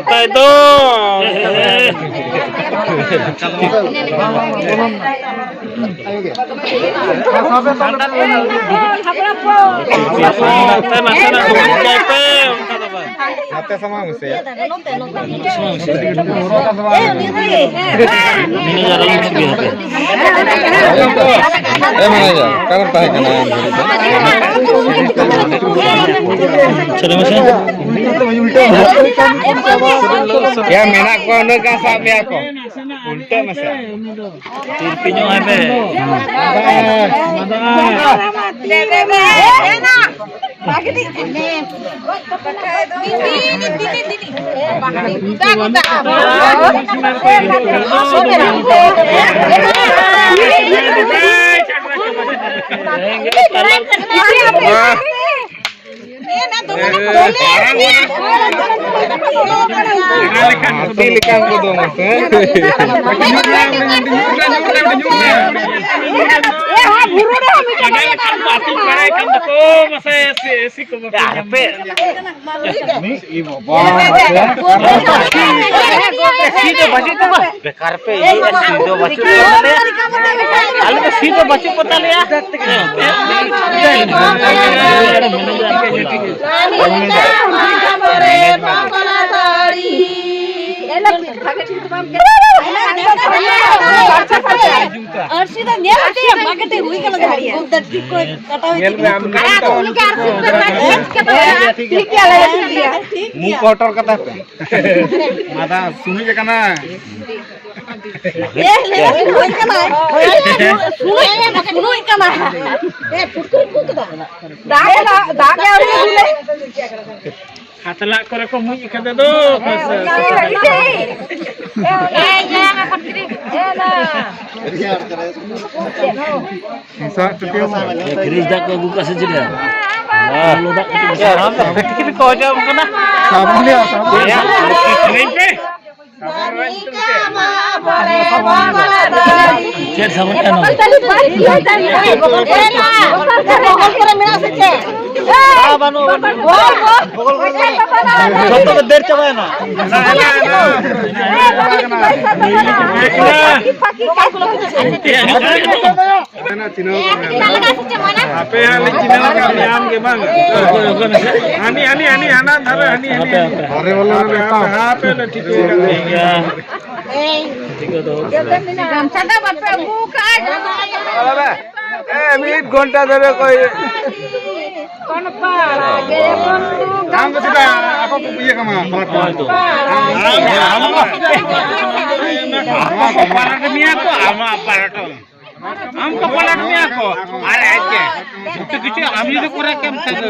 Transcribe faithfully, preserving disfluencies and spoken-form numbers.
ᱛᱟᱭ ᱫᱚ᱾ ᱱᱟᱥᱮ ᱱᱟᱥᱮ ᱱᱟᱜ ᱰᱩᱵᱩᱡ ᱠᱟᱭ ᱯᱮ, ᱚᱱᱠᱟ ᱫᱚ ᱵᱟᱝ᱾ ᱱᱟᱛᱮ ᱥᱟᱢᱟᱝ ᱢᱮᱥᱮ᱾ ᱢᱮᱱᱮᱡᱟᱨ ᱟᱞᱚᱢ ᱪᱷᱩᱵᱤ ᱦᱟᱯᱮ᱾ ᱮ ᱢᱮᱱᱮᱡᱟᱨ, ᱚᱠᱟᱨᱮᱢ ᱛᱟᱦᱮᱸ ᱠᱟᱱᱟ ᱩᱱ ᱜᱷᱟᱹᱲᱤᱡ ᱫᱚ? ᱪᱟᱞᱟᱜ ᱢᱮᱥᱮ᱾ ᱭᱟ, ᱢᱮᱱᱟᱜ ᱠᱚᱣᱟ ᱩᱱᱟᱹᱜ ᱜᱟᱱ, ᱥᱟᱵ ᱢᱮᱭᱟ ᱠᱚ᱾ ᱩᱞᱴᱟᱹ ᱢᱮᱥᱮ᱾ ᱛᱤᱨᱯᱤ ᱧᱚᱜ ᱟᱭ ᱯᱮ᱾ ᱦᱟᱹᱛᱤ ᱞᱮᱠᱟᱱ ᱠᱚᱫᱚ ᱢᱟᱥᱮ᱾ ᱟᱹᱛᱤᱧ ᱵᱟᱲᱟᱭ ᱠᱷᱟᱱ ᱫᱚᱠᱚ ᱢᱟᱥᱮ ᱮᱥᱤ, ᱮᱥᱤ ᱠᱚ ᱵᱟᱠᱚ ᱧᱟᱢ᱾ ᱮ ᱵᱟᱵᱟ᱾ ᱮᱥᱤ ᱫᱚ ᱵᱟᱹᱪᱩᱜ ᱛᱟᱢᱟ? ᱵᱮᱠᱟᱨ ᱯᱮ ᱤᱭᱟᱹᱭᱟ, ᱥᱤ ᱫᱚ ᱵᱟᱹᱪᱩᱜ ᱠᱚ ᱛᱟᱞᱮᱭᱟ᱾ ᱟᱞᱮ ᱫᱚ ᱥᱤ ᱫᱚ ᱵᱟᱹᱪᱩᱜ ᱠᱚ ᱛᱟᱞᱮᱭᱟ᱾ ᱟᱹᱨᱥᱤ ᱫᱚ ᱧᱮᱞ ᱦᱚᱪᱚᱭᱮᱢ, ᱵᱷᱟᱜᱮ ᱴᱷᱤᱠ ᱦᱩᱭ ᱠᱟᱱᱟ ᱡᱟᱦᱟᱸ ᱜᱮ᱾ ᱧᱮᱞ ᱢᱮ, ᱟᱢ ᱟᱨ ᱟᱹᱛᱩ ᱨᱮᱜᱮ ᱟᱹᱨᱥᱤ ᱫᱚ ᱵᱷᱟᱜᱮ ᱴᱷᱤᱠ ᱜᱮᱭᱟ, ᱴᱷᱤᱠ ᱜᱮᱭᱟ, ᱴᱷᱤᱠ ᱜᱮᱭᱟ᱾ ᱢᱩ ᱠᱚ ᱦᱚᱴᱚᱨ ᱠᱟᱛᱟ ᱯᱮ᱾ ᱢᱟᱫᱟ ᱥᱩᱱᱩᱡ ᱟᱠᱟᱱᱟ᱾ ᱮ, ᱞᱟᱹᱭ ᱢᱮ, ᱥᱩᱱᱩᱡ ᱠᱟᱱᱟ᱾ ᱥᱩᱱᱩᱡ, ᱥᱩᱱᱩᱡ ᱠᱟᱱᱟ᱾ ᱮ, ᱯᱷᱩᱴᱠᱩᱨ ᱯᱷᱩᱴ ᱠᱟᱫᱟ᱾ ᱫᱟᱜ ᱮ, ᱫᱟᱜ, ᱫᱟᱜ ᱜᱮ ᱟᱹᱣᱨᱤ ᱫᱩᱞᱮ᱾ ᱠᱷᱟᱛᱞᱟᱜ ᱠᱚᱨᱮ ᱠᱚ ᱢᱩᱸᱡ ᱠᱟᱫᱟ ᱫᱚ᱾ ᱮ, ᱧᱟᱢ ᱟᱠᱚ ᱛᱤᱨᱤ᱾ ᱮ, ᱫᱟ᱾ ᱯᱷᱨᱤᱡᱽ ᱫᱟᱜ ᱠᱚ ᱟᱹᱜᱩ ᱠᱟᱜ ᱥᱮ ᱪᱮᱫ? ᱞᱚᱞᱚ ᱫᱟᱜ ᱠᱟᱹᱴᱤᱡ᱾ ᱭᱟ, ᱟᱢ ᱫᱚ ᱯᱷᱤᱴᱠᱤᱨᱤ ᱠᱚ ᱦᱚᱡᱚᱜ ᱟᱢ ᱠᱟᱱᱟ᱾ ᱥᱟᱵᱚᱱ ᱭᱟ, ᱥᱟᱵᱚᱱ᱾ ᱭᱟ, ᱞᱟᱹᱭ ᱯᱮ᱾ ᱪᱮᱫ ᱥᱟᱵᱚᱱ ᱠᱟᱱᱟ? ᱵᱚᱠᱚᱞ ᱠᱚᱨᱮ ᱢᱮᱱᱟᱜ ᱥᱮ ᱪᱮᱫ? ᱵᱟᱹᱱᱩᱜ, ᱵᱟᱹᱱᱩᱜ᱾ ᱵᱚᱞ, ᱵᱚᱞ᱾ ᱡᱚᱛᱚ ᱠᱚ ᱫᱟᱹᱲ ᱪᱟᱵᱟᱭᱮᱱᱟ᱾ ᱟᱯᱮ ᱦᱟᱸᱜ ᱞᱮ ᱪᱤᱱᱦᱟᱹᱣ ᱠᱟᱜ ᱢᱮᱭᱟ᱾ ᱦᱟᱹᱱᱤ, ᱦᱟᱹᱱᱤ, ᱦᱟᱹᱱᱤ, ᱦᱟᱱᱟ ᱫᱷᱟᱨᱮ, ᱦᱟᱹᱱᱤ, ᱦᱟᱹᱱᱤ᱾ ᱟᱯᱮ, ᱟᱯᱮ, ᱦᱟᱯᱮ ᱞᱮ ᱴᱷᱤᱠᱟᱹ ᱠᱟᱜ ᱢᱮᱭᱟ᱾ ᱴᱷᱤᱠ ᱜᱮᱭᱟ᱾ ᱜᱟᱢᱪᱷᱟ ᱫᱚ ᱵᱟᱯᱮ ᱟᱹᱜᱩ ᱠᱟᱜᱼᱟ᱾ ᱮ, ᱢᱤᱫ ᱜᱷᱚᱱᱴᱟ ᱫᱷᱚᱨᱮ ᱠᱚ ᱤᱭᱟᱹ᱾ ᱟᱢ ᱫᱚ ᱪᱮᱫᱟᱜ ᱟᱠᱚ ᱠᱚ ᱤᱭᱟᱹ ᱠᱟᱢᱟ? ᱟᱢ ᱫᱚ ᱯᱟᱞᱟᱴ ᱢᱮᱭᱟ ᱠᱚ, ᱟᱢᱟᱜ ᱯᱟᱞᱟᱴ᱾ ᱟᱢ ᱠᱚ ᱯᱟᱞᱟᱴ ᱢᱮᱭᱟ ᱠᱚ᱾ ᱟᱨ ᱟᱡ ᱜᱮ ᱡᱚᱛᱚ ᱠᱤᱪᱷᱩ ᱟᱢ ᱡᱩᱫᱤ ᱠᱚᱨᱟᱣ ᱠᱮᱢ ᱠᱷᱟᱱ ᱫᱚ᱾